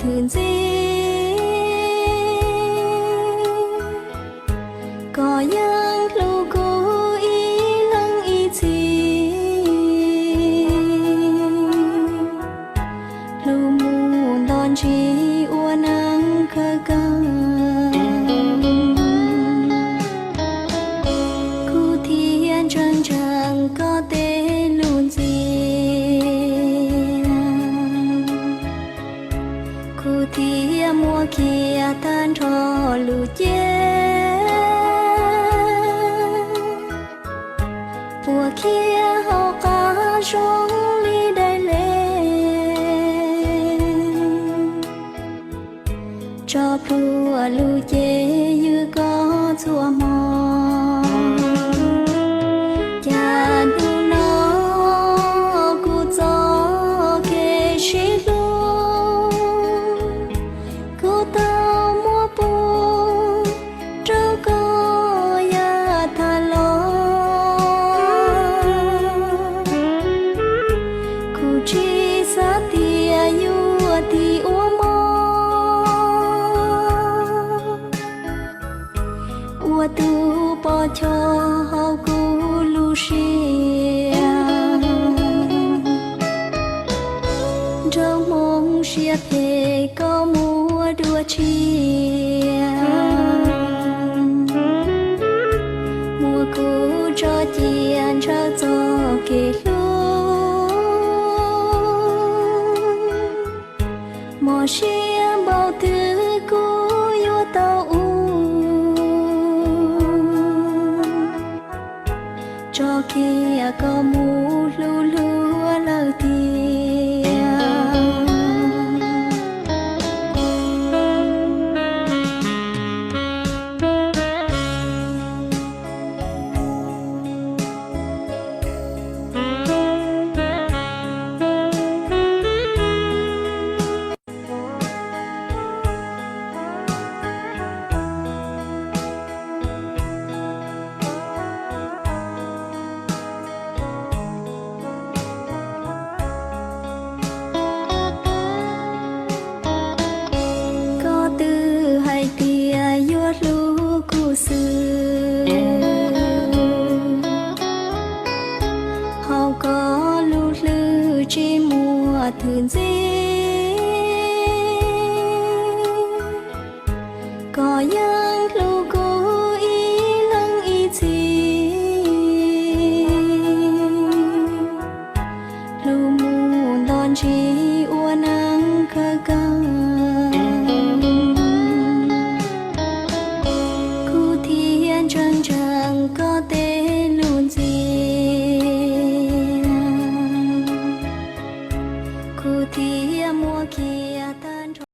thwm ntxiv, koj yeej hlub kuv ib leeg ib txhis. Hlub mus nto ntsis ua neej kawg kawg, kuv thiaj ntseeg ntseeg koj tej lus ntxias. Kuv thiaj muab kiag tag nrho lus cem, puas khiav hauv qab zoo li daim le, tso plhuav lus cem ywg koj txhua hmo. Cas hnub no kuv txoj kev sib hlub, kuv tau muab pub rau koj yav tag los. Kuv tsis xav tias yuav tig ua mov, ua tus pov choj hauv kuv lub siab. Nraug hmoob siab phem koj muab dua tshiab, muab kuv tso cia ntshaw txoj kev hlub. Mob siab npaum twg kuv yuav tau ua, tso kiag koj mus hlub hlub lawm tiag. Koj twb hais tias yuav hlub kuv xwb, hauv koj lub hlwb tsis muaj thwm ntxiv. Koj yeej hlub kuv ib leeg ib txhis, hlub mus nto ntsis ua neej kawg kawg, kuv thiaj ntseeg ntseeg koj tej